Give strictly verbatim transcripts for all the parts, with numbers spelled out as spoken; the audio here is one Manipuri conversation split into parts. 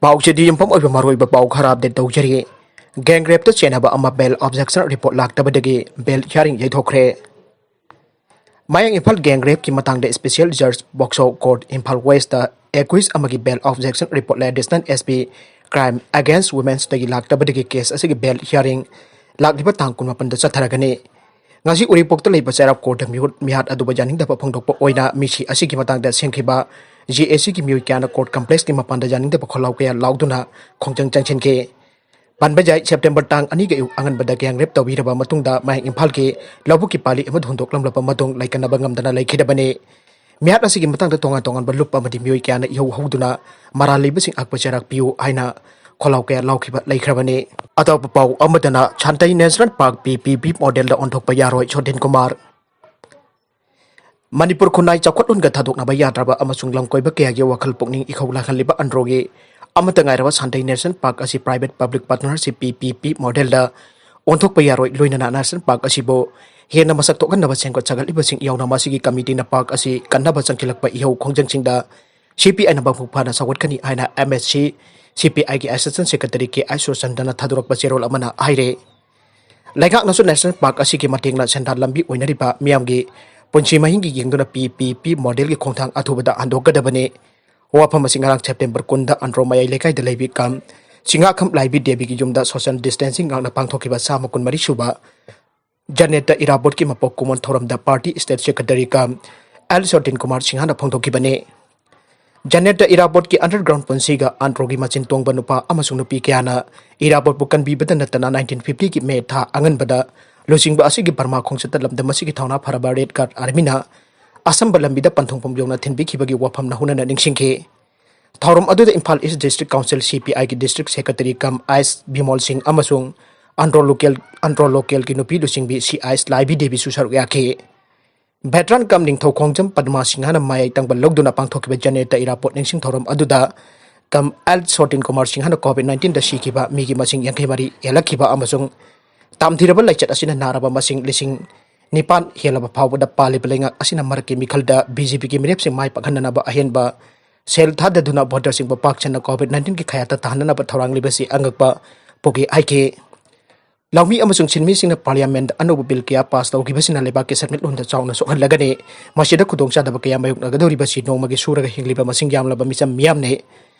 ꯄꯥꯎꯆꯦꯗꯤ ꯌꯨꯝꯐꯝ ꯑꯣꯏꯕ ꯃꯔꯨꯑꯣꯏꯕ ꯄꯥꯎ ꯈꯔ ꯑꯞꯗꯦꯠ ꯇꯧꯖꯔꯤ꯫ ꯒꯦꯡ ꯔꯦꯞꯇ ꯆꯦꯟꯅꯕ ꯑꯃ ꯕꯦꯜ ꯑꯣꯕꯖꯦꯛꯁꯟ ꯔꯤꯄꯣꯔꯠ ꯂꯥꯛꯇꯕꯗꯒꯤ ꯕꯦꯜ ꯍꯤꯌꯥꯔꯤꯡ ꯌꯩꯊꯣꯛꯈ꯭ꯔꯦ꯫ ꯃꯌꯥꯡ ꯏꯝꯐꯥꯜ ꯒꯦꯡ ꯔꯦꯞꯀꯤ ꯃꯇꯥꯡꯗ ꯁ꯭ꯄꯦꯁꯤꯌꯦꯜ ꯖꯖ POCSO court Imphal west accused ꯑꯃꯒꯤ ꯕꯦꯜ ꯑꯣꯕꯖꯦꯛꯁꯟ ꯔꯤꯄꯣꯔꯠ ꯂꯩ꯫ Additional S P crime against ꯋꯨꯃꯦꯟꯁꯇꯒꯤ ꯂꯥꯛꯇꯕꯗꯒꯤ ꯀꯦꯁ ꯑꯁꯤꯒꯤ ꯕꯦꯜ ꯍꯤꯌꯥꯔꯤꯡ ꯂꯥꯛꯂꯤꯕ ꯇꯥꯡ ꯀꯨꯟꯃꯥꯄꯟꯗ ꯆꯠꯊꯔꯒꯅꯤ꯫ ꯉꯁꯤ ꯎꯔꯤꯄꯣꯛꯇ ꯂꯩꯕ ꯆꯩꯔꯥꯎ ꯀꯣꯔꯠꯇ ꯃꯤꯍꯨꯠ ꯃꯤꯍꯥꯠ ꯑꯗꯨꯕꯨ ꯌꯥꯅꯤꯡꯗꯕ ꯐꯣꯡꯗꯣꯛꯄ ꯑꯣꯏꯅ ꯃꯤꯁꯤ ꯑꯁꯤꯒꯤ ꯃꯇꯥꯡꯗ ꯁꯦꯝꯈꯤꯕ ꯖꯦ ꯑꯦ ꯁꯤꯒꯤ ꯃꯤꯑꯣꯏ ꯀꯌꯥꯅ ꯀꯣꯔꯠ ꯀꯝꯄ꯭ꯂꯦꯛꯁꯀꯤ ꯃꯄꯥꯟꯗ ꯌꯥꯅꯤꯡꯗꯕ ꯈꯣꯜꯂꯥꯎ ꯀꯌꯥ ꯂꯥꯎꯗꯨꯅ ꯈꯣꯡꯖꯪ ꯆꯪꯁꯤꯟꯈꯤ꯫ ꯄꯟꯕ ꯌꯥꯏ, ꯁꯦꯞꯇꯦꯝꯕꯔ ꯇꯥꯡ ꯑꯅꯤꯒꯤ ꯑꯌꯨꯛ ꯑꯉꯟꯕꯗ ꯒꯦꯡ ꯔꯦꯞ ꯇꯧꯕꯤꯔꯕ ꯃꯇꯨꯡꯗ ꯃꯌꯥꯡ ꯏꯝꯐꯥꯜꯒꯤ ꯂꯧꯕꯨꯛꯀꯤ ꯄꯥꯂꯤ ꯑꯃꯗ ꯍꯨꯟꯗꯣꯛꯂꯝꯂꯕ ꯃꯇꯨꯡ ꯂꯩꯀꯟꯅꯕ ꯉꯝꯗꯅ ꯂꯩꯈꯤꯗꯕꯅꯤ꯫ ꯃꯤꯍꯥꯠ ꯑꯁꯤꯒꯤ ꯃꯇꯥꯡꯗ ꯇꯣꯉꯥꯟ ꯇꯣꯉꯥꯟꯕ ꯂꯨꯞ ꯑꯃꯗꯤ ꯃꯤꯑꯣꯏ ꯀꯌꯥꯅ ꯏꯍꯧ ꯍꯧꯗꯨꯅ ꯃꯔꯥꯜ ꯂꯩꯕꯁꯤꯡ ꯑꯀꯄ ꯆꯩꯔꯥꯛ ꯄꯤꯌꯨ ꯍꯥꯏꯅ ꯈꯣꯜꯂꯥꯎ ꯀꯌꯥ ꯂꯥꯎꯈꯤꯕ ꯂꯩꯈ꯭ꯔꯕꯅꯤ꯫ ꯑꯇꯣꯞꯄ ꯄꯥꯎ ꯑꯃꯗꯅ ꯁꯥꯟꯇꯩ ꯅꯦꯁꯅꯦꯜ ꯄꯥꯔꯛ ꯄꯤ ꯄꯤ ꯄꯤ ꯃꯣꯗꯦꯜꯗ ꯑꯣꯟꯊꯣꯛꯄ ꯌꯥꯔꯣꯏ, ꯁꯣꯇꯤꯟ ꯀꯨꯃꯥꯔ꯫ ꯃꯅꯤꯄꯨꯔ ꯈꯨꯟꯅꯥꯏ ꯆꯥꯎꯈꯠꯂꯣꯟꯒ ꯊꯥꯗꯣꯛꯅꯕ ꯌꯥꯗ꯭ꯔꯕ ꯑꯃꯁꯨꯡ ꯂꯝꯀꯣꯏꯕ ꯀꯌꯥꯒꯤ ꯋꯥꯈꯜ ꯄꯨꯛꯅꯤꯡ ꯏꯍꯧ ꯂꯥꯛꯍꯜꯂꯤꯕ ꯑꯟꯗ꯭ꯔꯣꯒꯤ ꯑꯃꯠꯇ ꯉꯥꯏꯔꯕ ꯁꯥꯟꯇꯩ ꯅꯦꯁꯅꯦꯜ ꯄꯥꯔꯛ ꯑꯁꯤ ꯄ꯭ꯔꯥꯏꯚꯦꯠ ꯄꯕ꯭ꯂꯤꯛ ꯄꯥꯔꯠꯅꯔꯁꯤꯞ ꯄꯤ ꯄꯤ ꯄꯤ ꯃꯣꯗꯦꯜꯗ ꯑꯣꯟꯊꯣꯛꯄ ꯌꯥꯔꯣꯏ, ꯂꯣꯏꯅꯅ ꯅꯦꯁꯅꯦꯜ ꯄꯥꯔꯛ ꯑꯁꯤꯕꯨ ꯍꯦꯟꯅ ꯃꯁꯛ ꯊꯣꯛꯍꯟꯅꯕ ꯁꯦꯝꯒꯠ ꯁꯥꯒꯠꯂꯤꯕꯁꯤꯡ ꯌꯥꯎꯅ ꯃꯁꯤꯒꯤ ꯀꯃꯤꯇꯤꯅ ꯄꯥꯔꯛ ꯑꯁꯤ ꯀꯟꯅꯕ ꯆꯪꯁꯤꯜꯂꯛꯄ ꯏꯍꯧ ꯈꯣꯡꯖꯪꯁꯤꯡꯗ ꯁꯤ ꯄꯤ ꯑꯥꯏꯅ ꯃꯄꯨꯡ ꯐꯥꯅ ꯁꯧꯒꯠꯀꯅꯤ ꯍꯥꯏꯅ ꯑꯦꯝ ꯑꯦꯁ ꯁꯤ ꯁꯤ ꯄꯤ ꯑꯥꯏꯒꯤ ꯑꯦꯁꯤꯁꯇꯦꯟ ꯁꯦꯀ꯭ꯔꯦꯇꯔꯤ ꯀꯦ ꯑꯥꯏ ꯁꯨꯔꯆꯟꯗ꯭ꯔꯅ ꯊꯥꯗꯣꯔꯛꯄ ꯆꯦꯔꯣꯜ ꯑꯃꯅ ꯍꯥꯏꯔꯦ꯫ ꯂꯩꯉꯥꯛꯅꯁꯨ ꯅꯦꯁꯅꯦꯜ ꯄꯥꯔꯛ ꯑꯁꯤꯒꯤ ꯃꯇꯦꯡꯅ ꯁꯦꯟꯗꯥꯟ ꯂꯝꯕꯤ ꯑꯣꯏꯅꯔꯤꯕ ꯃꯤꯌꯥꯝꯒꯤ ꯄꯨꯟꯁꯤ ꯃꯍꯤꯡꯒꯤ ꯌꯦꯡꯗꯨꯅ ꯄꯤ ꯄꯤ ꯄꯤ ꯃꯣꯗꯦꯜꯒꯤ ꯈꯣꯡꯊꯥꯡ ꯑꯊꯨꯕꯗ ꯍꯟꯗꯣꯛꯀꯗꯕꯅꯤ꯫ ꯋꯥꯐꯝ ꯑꯁꯤ ꯉꯔꯥꯡ ꯁꯦꯞꯇꯦꯝꯕꯔ ꯀꯨꯟꯗ ꯑꯟꯗ꯭ꯔꯣ ꯃꯌꯥꯏ ꯂꯩꯀꯥꯏꯗ ꯂꯩꯕꯤ ꯀꯝ ꯁꯤꯡꯉꯥꯈꯝ ꯂꯥꯏꯕꯤ ꯗꯦꯕꯤꯒꯤ ꯌꯨꯝꯗ ꯁꯣꯁꯤꯌꯦꯜ ꯗꯤꯁꯇꯦꯟꯁꯤꯡ ꯉꯥꯛꯅ ꯄꯥꯡꯊꯣꯛꯈꯤꯕ ꯆꯥꯝꯃ ꯀꯨꯟꯃꯔꯤ ꯁꯨꯕ ꯖꯅꯦꯇ ꯏꯔꯥꯕꯣꯠꯀꯤ ꯃꯄꯣꯛ ꯀꯨꯝꯑꯣꯟ ꯊꯧꯔꯝꯗ ꯄꯥꯔꯇꯤ ꯁ꯭ꯇꯦꯠ ꯁꯦꯀ꯭ꯔꯦꯇꯔꯤ ꯀꯝ ꯑꯦꯜ ꯁꯣꯇꯤꯟ ꯀꯨꯃꯥꯔ ꯁꯤꯡꯍꯅ ꯐꯣꯡꯗꯣꯛꯈꯤꯕꯅꯤ꯫ ꯖꯅꯦꯇ ꯏꯔꯥꯕꯣꯠꯀꯤ ꯑꯟꯗꯔꯒ꯭ꯔꯥꯎꯟ ꯄꯨꯟꯁꯤꯒ ꯑꯟꯗ꯭ꯔꯣꯒꯤ ꯃꯆꯤꯟ ꯇꯣꯡꯕ ꯅꯨꯄꯥ ꯑꯃꯁꯨꯡ ꯅꯨꯄꯤ ꯀꯌꯥꯅ ꯏꯔꯥꯕꯣꯠꯄꯨ ꯀꯟꯕꯤꯕꯗ ꯅꯠꯇꯅ ꯅꯥꯏꯟꯇꯤꯟ ꯐꯤꯐꯇꯤꯒꯤ ꯃꯦ ꯊꯥ ꯑꯉꯟꯕꯗ ꯂꯨꯆꯤꯡꯕ ꯑꯁꯤꯒꯤ ꯕꯔꯃꯥ ꯈꯣꯡꯆꯠꯇ ꯂꯝꯗꯝ ꯑꯁꯤꯒꯤ ꯊꯧꯅꯥ ꯐꯔꯕ ꯔꯦꯗ ꯒꯥꯔꯗ ꯑꯥꯔꯃꯤꯅ ꯑꯁꯝꯕ ꯂꯝꯕꯤꯗ ꯄꯟꯊꯨꯡꯐꯝ ꯌꯧꯅ ꯊꯤꯟꯕꯤꯈꯤꯕꯒꯤ ꯋꯥꯐꯝꯅ ꯍꯨꯅꯅ ꯅꯤꯡꯁꯤꯡꯈꯤ꯫ ꯊꯧꯔꯝ ꯑꯗꯨꯗ ꯏꯝꯐꯥꯜ ꯏꯁ ꯗꯤꯁꯇ꯭ꯔꯤꯛ ꯀꯥꯎꯟꯁꯤꯜ ꯁꯤ ꯄꯤ ꯑꯥꯏꯒꯤ ꯗꯤꯁꯇ꯭ꯔꯤꯛ ꯁꯦꯀ꯭ꯔꯦꯇꯔꯤ ꯀꯝ ꯑꯥꯏꯁ ꯕꯤꯃꯣꯜ ꯁꯤꯡ ꯑꯃꯁꯨꯡ ꯑꯟꯗ꯭ꯔꯣ ꯂꯣꯀꯦꯜ, ꯑꯟꯗ꯭ꯔꯣ ꯂꯣꯀꯦꯜꯒꯤ ꯅꯨꯄꯤ ꯂꯨꯆꯤꯡꯕꯤ ꯁꯤ ꯑꯥꯏꯁ ꯂꯥꯏꯕꯤ ꯗꯦꯕꯤꯁꯨ ꯁꯔꯨꯛ ꯌꯥꯈꯤ꯫ ꯚꯦꯇꯔꯥꯟ ꯀꯝ ꯅꯤꯡꯊꯧ ꯈꯣꯡꯖꯝ ꯄꯗꯃꯥ ꯁꯤꯡꯍꯅ ꯃꯌꯥꯏ ꯇꯪꯕ ꯂꯧꯗꯨꯅ ꯄꯥꯡꯊꯣꯛꯈꯤꯕ ꯖꯅꯦꯇ ꯏꯔꯥꯕꯣꯠ ꯅꯤꯡꯁꯤꯡ ꯊꯧꯔꯝ ꯑꯗꯨꯗ ꯀꯝ ꯑꯦꯜ ꯁꯣꯇꯤꯟ ꯀꯨꯃꯥꯔ ꯁꯤꯡꯍꯅ ꯀꯣꯚꯤꯗ ꯅꯥꯏꯟꯇꯤꯟꯗ ꯁꯤꯈꯤꯕ ꯃꯤꯒꯤ ꯃꯁꯤꯡ ꯌꯥꯡꯈꯩ ꯃꯔꯤ ꯍꯦꯜꯂꯛꯈꯤꯕ ꯑꯃꯁꯨꯡ ꯇꯝꯊꯤꯔꯕ ꯂꯥꯏꯆꯠ ꯑꯁꯤꯅ ꯅꯥꯔꯕ ꯃꯁꯤꯡ ꯂꯤꯁꯤꯡ ꯅꯤꯄꯥꯟ ꯍꯦꯜꯂꯕ ꯐꯥꯎꯕꯗ ꯄꯥꯜꯂꯤꯕ ꯂꯩꯉꯥꯛ ꯑꯁꯤꯅ ꯃꯔꯛꯀꯤ ꯃꯤꯈꯜꯗ ꯕꯤ ꯖꯦ ꯄꯤꯒꯤ ꯃꯤꯔꯦꯞꯁꯤꯡ ꯃꯥꯏ ꯄꯥꯛꯍꯟꯅꯅꯕ ꯑꯍꯦꯟꯕ ꯁꯦꯜ ꯊꯥꯗꯗꯨꯅ ꯚꯣꯇꯔꯁꯤꯡꯕꯨ ꯄꯥꯛ ꯁꯟꯅ COVID nineteenꯒꯤ ꯈꯥꯌꯥꯠꯇ ꯇꯥꯍꯟꯅꯅꯕ ꯊꯧꯔꯥꯡꯂꯤꯕꯁꯤ ꯑꯉꯛꯄ ꯄꯣꯛꯏ ꯍꯥꯏꯈꯤ꯫ ꯂꯧꯃꯤ ꯑꯃꯁꯨꯡ ꯁꯤꯟꯃꯤꯁꯤꯡꯅ ꯄꯥꯔꯂꯤꯌꯥꯃꯦꯟꯗ ꯑꯅꯧꯕ ꯕꯤꯜ ꯀꯌꯥ ꯄꯥꯁ ꯇꯧꯈꯤꯕꯁꯤꯅ ꯂꯩꯕꯥꯛꯀꯤ ꯁꯦꯟꯃꯤꯠꯂꯣꯟꯗ ꯆꯥꯎꯅ ꯁꯣꯛꯍꯜꯂꯒꯅꯤ꯫ ꯃꯁꯤꯗ ꯈꯨꯗꯣꯡꯆꯥꯗꯕ ꯀꯌꯥ ꯃꯥꯌꯣꯛꯅꯒꯗꯧꯔꯤꯕꯁꯤ ꯅꯣꯡꯃꯒꯤ ꯁꯨꯔꯒ ꯍꯤꯡꯂꯤꯕ ꯃꯁꯤꯡ ꯌꯥꯝꯂꯕ ꯃꯤꯆꯝ ꯃꯤꯌꯥꯝꯅꯤ꯫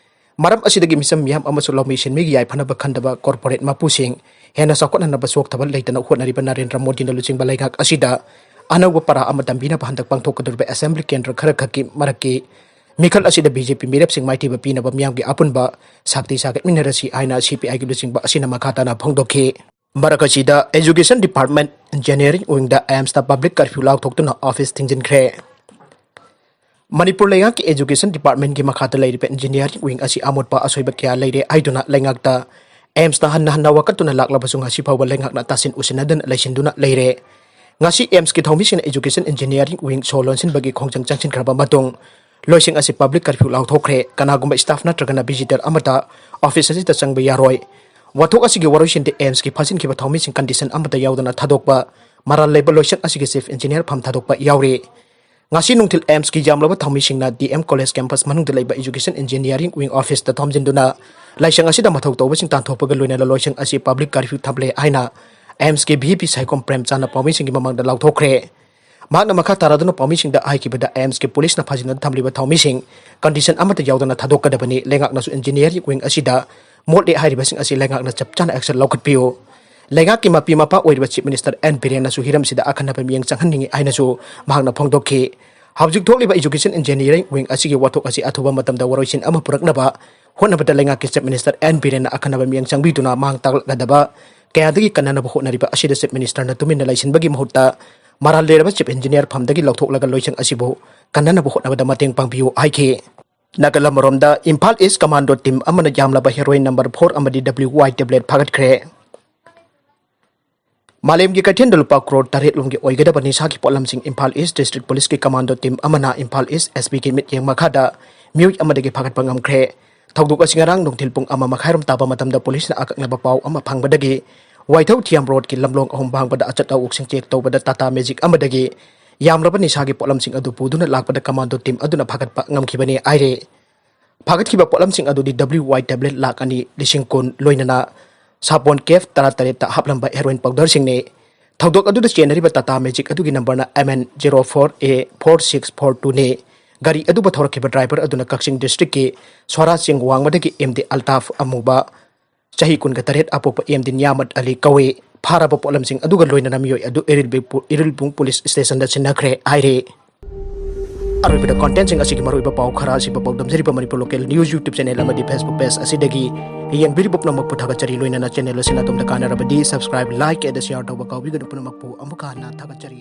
ꯃꯔꯝ ꯑꯁꯤꯗꯒꯤ ꯃꯤꯆꯝ ꯃꯤꯌꯥꯝ ꯑꯃꯁꯨꯡ ꯂꯧꯃꯤ ꯁꯤꯟꯃꯤꯒꯤ ꯌꯥꯏꯐꯅꯕ ꯈꯟꯗꯕ ꯀꯣꯔꯄꯣꯔꯦꯠ ꯃꯄꯨꯁꯤꯡ ꯍꯦꯟꯅ ꯆꯥꯎꯈꯠꯍꯟꯅꯕ ꯆꯣꯛꯊꯕ ꯂꯩꯇꯅ ꯍꯣꯠꯅꯔꯤꯕ ꯅꯔꯦꯟꯗ꯭ꯔ ꯃꯣꯗꯤꯅ ꯂꯨꯆꯤꯡꯕ ꯂꯩꯉꯥꯛ ꯑꯁꯤꯗ ꯑꯅꯧꯕ ꯄꯔꯥ ꯑꯃ ꯇꯝꯕꯤꯅꯕ ꯍꯟꯗꯛ ꯄꯥꯡꯊꯣꯛꯀꯗꯧꯔꯤꯕ ꯑꯦꯁꯦꯝꯕ꯭ꯂꯤ ꯀꯦꯟꯗ꯭ꯔ ꯈꯔꯈꯛꯀꯤ ꯃꯔꯛꯀꯤ ꯃꯤꯈꯜ ꯑꯁꯤꯗ BJP ꯃꯤꯔꯦꯞꯁꯤꯡ ꯃꯥꯏꯊꯤꯕ ꯄꯤꯅꯕ ꯃꯤꯌꯥꯝꯒꯤ ꯑꯄꯨꯟꯕ ꯁꯛꯇꯤ ꯁꯥꯒꯠꯃꯤꯟꯅꯔꯁꯤ ꯍꯥꯏꯅ CPIꯒꯤ ꯂꯨꯆꯤꯡꯕ ꯑꯁꯤꯅ ꯃꯈꯥ ꯇꯥꯅ ꯐꯣꯡꯗꯣꯛꯈꯤ꯫ ꯃꯔꯛ ꯑꯁꯤꯗ Education Department Engineering Wingꯗ AIIMSꯇ public curfew ꯂꯥꯎꯊꯣꯛꯇꯨꯅ office ꯊꯤꯡꯖꯤꯟꯈ꯭ꯔꯦ꯫ Manipur ꯂꯩꯉꯥꯛꯀꯤ Education Departmentꯀꯤ ꯃꯈꯥꯗ ꯂꯩꯔꯤꯕ Engineering Wing ꯑꯁꯤ ꯑꯃꯣꯠꯄ ꯑꯁꯣꯏꯕ ꯀꯌꯥ ꯂꯩꯔꯦ ꯍꯥꯏꯗꯨꯅ ꯂꯩꯉꯥꯛꯇ AIIMSꯅ ꯍꯟꯅ ꯍꯟꯅ ꯋꯥꯀꯠꯇꯨꯅ ꯂꯥꯛꯂꯕꯁꯨ ꯉꯁꯤ ꯐꯥꯎꯕ ꯂꯩꯉꯥꯛꯅ ꯇꯥꯁꯤꯟ ꯎꯁꯤꯟꯅꯗꯅ ꯂꯩꯁꯤꯟꯗꯨꯅ ꯂꯩꯔꯦ꯫ ꯉꯁꯤ AIIMSꯀꯤ ꯊꯧꯃꯤꯁꯤꯡꯅ Education Engineering Wing ꯁꯣ ꯂꯣꯟꯁꯤꯟꯕꯒꯤ ꯈꯣꯡꯖꯪ ꯆꯪꯁꯤꯟꯈ꯭ꯔꯕ ꯃꯇꯨꯡ ꯂꯣꯏꯁꯪ ꯑꯁꯤ public curfew ꯂꯥꯎꯊꯣꯛꯈ꯭ꯔꯦ꯫ ꯀꯅꯥꯒꯨꯝꯕ staff ꯅꯠꯇ꯭ꯔꯒꯅ visitor ꯑꯃꯠꯇ office ꯑꯁꯤꯗ ꯆꯪꯕ ꯌꯥꯔꯣꯏ꯫ ꯋꯥꯊꯣꯛ ꯑꯁꯤꯒꯤ ꯋꯥꯔꯣꯏꯁꯤꯟꯗꯤ AIIMSꯀꯤ ꯐꯥꯖꯤꯟꯈꯤꯕ ꯊꯧꯃꯤꯁꯤꯡ condition ꯑꯃꯠꯇ ꯌꯥꯎꯗꯅ ꯊꯥꯗꯣꯛꯄ, ꯃꯔꯥꯜ ꯂꯩꯕ ꯂꯣꯏꯁꯪ ꯑꯁꯤꯒꯤ chief engineer ꯐꯝ ꯊꯥꯗꯣꯛꯄ ꯌꯥꯎꯔꯤ꯫ ꯉꯁꯤ ꯅꯨꯡꯊꯤꯜ AIIMSꯀꯤ ꯌꯥꯝꯂꯕ ꯊꯧꯃꯤꯁꯤꯡꯅ DM College campus ꯃꯅꯨꯡꯗ ꯂꯩꯕ Education Engineering Wing officeꯇ ꯊꯣꯝꯖꯤꯟꯗꯨꯅ ꯂꯥꯏꯁꯪ ꯑꯁꯤꯗ ꯃꯊꯧ ꯇꯧꯕꯁꯤꯡ ꯇꯥꯟꯊꯣꯛꯄꯒ ꯂꯣꯏꯅꯅ ꯂꯣꯏꯁꯪ ꯑꯁꯤ public curfew ꯊꯝꯂꯦ ꯍꯥꯏꯅ AIIMSꯀꯤ VP ꯁꯥꯏꯈꯣꯝ ꯄ꯭ꯔꯦꯝꯆꯥꯟꯅ ꯄꯥꯎꯃꯤꯁꯤꯡꯒꯤ ꯃꯃꯥꯡꯗ ꯂꯥꯎꯊꯣꯛꯈ꯭ꯔꯦ꯫ ꯃꯍꯥꯛꯅ ꯃꯈꯥ ꯇꯥꯔꯗꯨꯅ ꯄꯥꯎꯃꯤꯁꯤꯡꯗ ꯍꯥꯏꯈꯤꯕꯗ AIIMSꯀꯤ ꯄꯨꯂꯤꯁꯅ ꯐꯥꯖꯤꯟꯗꯨꯅ ꯊꯝꯂꯤꯕ ꯊꯧꯃꯤꯁꯤꯡ condition ꯑꯃꯠꯇ ꯌꯥꯎꯗꯅ ꯊꯥꯗꯣꯛꯀꯗꯕꯅꯤ꯫ ꯂꯩꯉꯥꯛꯅꯁꯨ Engineering Wing ꯑꯁꯤꯗ ꯃꯣꯠꯂꯦ ꯍꯥꯏꯔꯤꯕꯁꯤꯡ ꯑꯁꯤ ꯂꯩꯉꯥꯛꯅ ꯆꯞ ꯆꯥꯅ action ꯂꯧꯈꯠꯄꯤꯌꯨ꯫ ꯂꯩꯉꯥꯛꯀꯤ ꯃꯄꯤ ꯃꯄꯥ ꯑꯣꯏꯔꯤꯕ Chief Minister N ꯕꯤꯔꯦꯟꯅꯁꯨ ꯍꯤꯔꯝꯁꯤꯗ ꯑꯈꯟꯅꯕ ꯃꯤꯠꯌꯦꯡ ꯆꯪꯍꯟꯅꯤꯡꯏ ꯍꯥꯏꯅꯁꯨ ꯃꯍꯥꯛꯅ ꯐꯣꯡꯗꯣꯛꯈꯤ꯫ ꯍꯧꯖꯤꯛ ꯊꯣꯛꯂꯤꯕ Education Engineering Wing ꯑꯁꯤꯒꯤ ꯋꯥꯊꯣꯛ ꯑꯁꯤ ꯑꯊꯨꯕ ꯃꯇꯝꯗ ꯋꯥꯔꯣꯏꯁꯤꯟ ꯑꯃ ꯄꯨꯔꯛꯅꯕ ꯍꯣꯠꯅꯕꯗ ꯂꯩꯉꯥꯛꯀꯤ Chief Minister N ꯕꯤꯔꯦꯟꯅ ꯑꯈꯟꯅꯕ ꯃꯤꯠꯌꯦꯡ ꯆꯪꯕꯤꯗꯨꯅ ꯃꯥꯡ ꯇꯥꯛꯂꯛꯀꯗꯕ ꯀꯌꯥꯗꯒꯤ ꯀꯟꯅꯅꯕ ꯍꯣꯠꯅꯔꯤꯕ ꯑꯁꯤꯗ Chief Ministerꯅ ꯇꯨꯃꯤꯟꯅ ꯂꯩꯁꯤꯟꯕꯒꯤ ꯃꯍꯨꯠꯇ ꯃꯔꯥꯜ ꯂꯩꯔꯕ Chief Engineer ꯐꯝꯗꯒꯤ ꯂꯧꯊꯣꯛꯂꯒ ꯂꯣꯏꯁꯪ ꯑꯁꯤꯕꯨ ꯀꯟꯅꯅꯕ ꯍꯣꯠꯅꯕꯗ ꯃꯇꯦꯡ ꯄꯥꯡꯕꯤꯌꯨ ꯍꯥꯏꯈꯤ꯫ ꯅꯥꯀꯜ ꯑꯃꯔꯣꯝꯗ, ꯏꯝꯐꯥꯜ East Commando team ꯑꯃꯅ ꯌꯥꯝꯂꯕ heroin number four ꯑꯃꯗꯤ WY tablet ꯐꯥꯒꯠꯈ꯭ꯔꯦ꯫ ꯃꯥꯂꯦꯝꯒꯤ ꯀꯩꯊꯦꯜꯗ ꯂꯨꯄꯥ ꯀ꯭ꯔꯣꯔ ꯇꯔꯦꯠ ꯂꯣꯝꯒꯤ ꯑꯣꯏꯒꯗꯕ ꯅꯤꯁꯥꯒꯤ ꯄꯣꯠꯂꯝꯁꯤꯡ Imphal East District Policeꯀꯤ Commando team ꯑꯃꯅ ꯏꯝꯐꯥꯜ East SPꯒꯤ ꯃꯤꯠꯌꯦꯡ ꯃꯈꯥꯗ ꯃꯤꯑꯣꯏ ꯑꯃꯗꯒꯤ ꯐꯥꯒꯠꯄ ꯉꯝꯈ꯭ꯔꯦ꯫ ꯊꯧꯗꯣꯛ ꯑꯁꯤ ꯉꯔꯥꯡ ꯅꯨꯡꯊꯤꯜ ꯄꯨꯡ ꯑꯃ ꯃꯈꯥꯏꯔꯣꯝ ꯇꯥꯕ ꯃꯇꯝꯗ ꯄꯨꯂꯤꯁꯅ ꯑꯀꯛꯅꯕ ꯄꯥꯎ ꯑꯃ ꯐꯪꯕꯗꯒꯤ ꯋꯥꯏꯊꯧ ꯊꯤꯌꯥꯝ ꯔꯣꯗꯀꯤ ꯂꯝꯂꯣꯡ ꯑꯍꯨꯝ ꯚꯥꯡꯕꯗ ꯑꯆꯠ ꯑꯋꯣꯛꯁꯤꯡ check ꯇꯧꯕꯗ Tata Magic ꯑꯃꯗꯒꯤ ꯌꯥꯝꯂꯕ ꯅꯤꯁꯥꯒꯤ ꯄꯣꯠꯂꯝꯁꯤꯡ ꯑꯗꯨ ꯄꯨꯗꯨꯅ ꯂꯥꯛꯄꯗ Commando team ꯑꯗꯨꯅ ꯐꯥꯒꯠꯄ ꯉꯝꯈꯤꯕꯅꯤ ꯍꯥꯏꯔꯦ꯫ ꯐꯥꯒꯠꯈꯤꯕ ꯄꯣꯠꯂꯝꯁꯤꯡ ꯑꯗꯨꯗꯤ W Y tablet ꯂꯥꯈ ꯑꯅꯤ ꯂꯤꯁꯤꯡ ꯀꯨꯟ, ꯂꯣꯏꯅꯅ ꯁꯥꯄꯣꯟ ꯀꯦꯐ ꯇꯔꯥꯇꯔꯦꯠꯇ ꯍꯥꯞꯂꯝꯕ heroin powderꯁꯤꯡꯅꯤ꯫ ꯊꯧꯗꯣꯛ ꯑꯗꯨꯗ ꯆꯦꯟꯅꯔꯤꯕ Tata Magic ꯑꯗꯨꯒꯤ numberꯅ M N zero four A four six four twoꯅꯤ꯫ ꯒꯥꯔꯤ ꯑꯗꯨꯕꯨ ꯊꯧꯔꯛꯈꯤꯕ driver ꯑꯗꯨꯅ ꯀꯛꯆꯤꯡ districtꯀꯤ ꯁ꯭ꯋꯥꯔꯥꯖ ꯆꯤꯡ ꯋꯥꯡꯃꯗꯒꯤ M D ꯑꯜꯇꯥꯐ ꯑꯃꯨꯕ, ꯆꯍꯤ ꯀꯨꯟꯒ ꯇꯔꯦꯠ, ꯑꯄꯣꯛꯄ M D ꯅꯤꯌꯥꯃꯠ ꯑꯂꯤ ꯀꯧꯏ꯫ ꯐꯥꯔꯕ ꯄꯣꯠꯂꯝꯁꯤꯡ ꯑꯗꯨꯒ ꯂꯣꯏꯅꯅ ꯃꯤꯑꯣꯏ ꯑꯗꯨ ꯏꯔꯤꯜꯕꯨꯡ ꯄꯨ-, ꯏꯔꯤꯜꯕꯨꯡ police stationꯗ ꯁꯤꯟꯅꯈ꯭ꯔꯦ ꯍꯥꯏꯔꯤ꯫ ꯑꯔꯣꯏꯕꯗ contentꯁꯤꯡ ꯑꯁꯤꯒꯤ ꯃꯔꯨꯑꯣꯏꯕ ꯄꯥꯎ ꯈꯔ ꯑꯁꯤꯕꯨ ꯄꯥꯎꯗꯝꯖꯔꯤꯕ Manipur local news YouTube channel ꯑꯃꯗꯤ Facebook page ꯑꯁꯤꯗꯒꯤ꯫ ꯌꯦꯡꯕꯤꯔꯤꯕ ꯄꯨꯝꯅꯃꯛꯄꯨ ꯊꯥꯒꯠꯆꯔꯤ, ꯂꯣꯏꯅꯅ channel ꯑꯁꯤꯅ ꯑꯗꯣꯝꯗ ꯀꯥꯟꯅꯔꯕꯗꯤ subscribe, like ꯑꯗ share ꯇꯧꯕ ꯀꯥꯎꯕꯤꯒꯅꯨ꯫ ꯄꯨꯝꯅꯃꯛꯄꯨ ꯑꯃꯨꯛꯀ ꯍꯟꯅ ꯊꯥꯒꯠꯆꯔꯤ꯫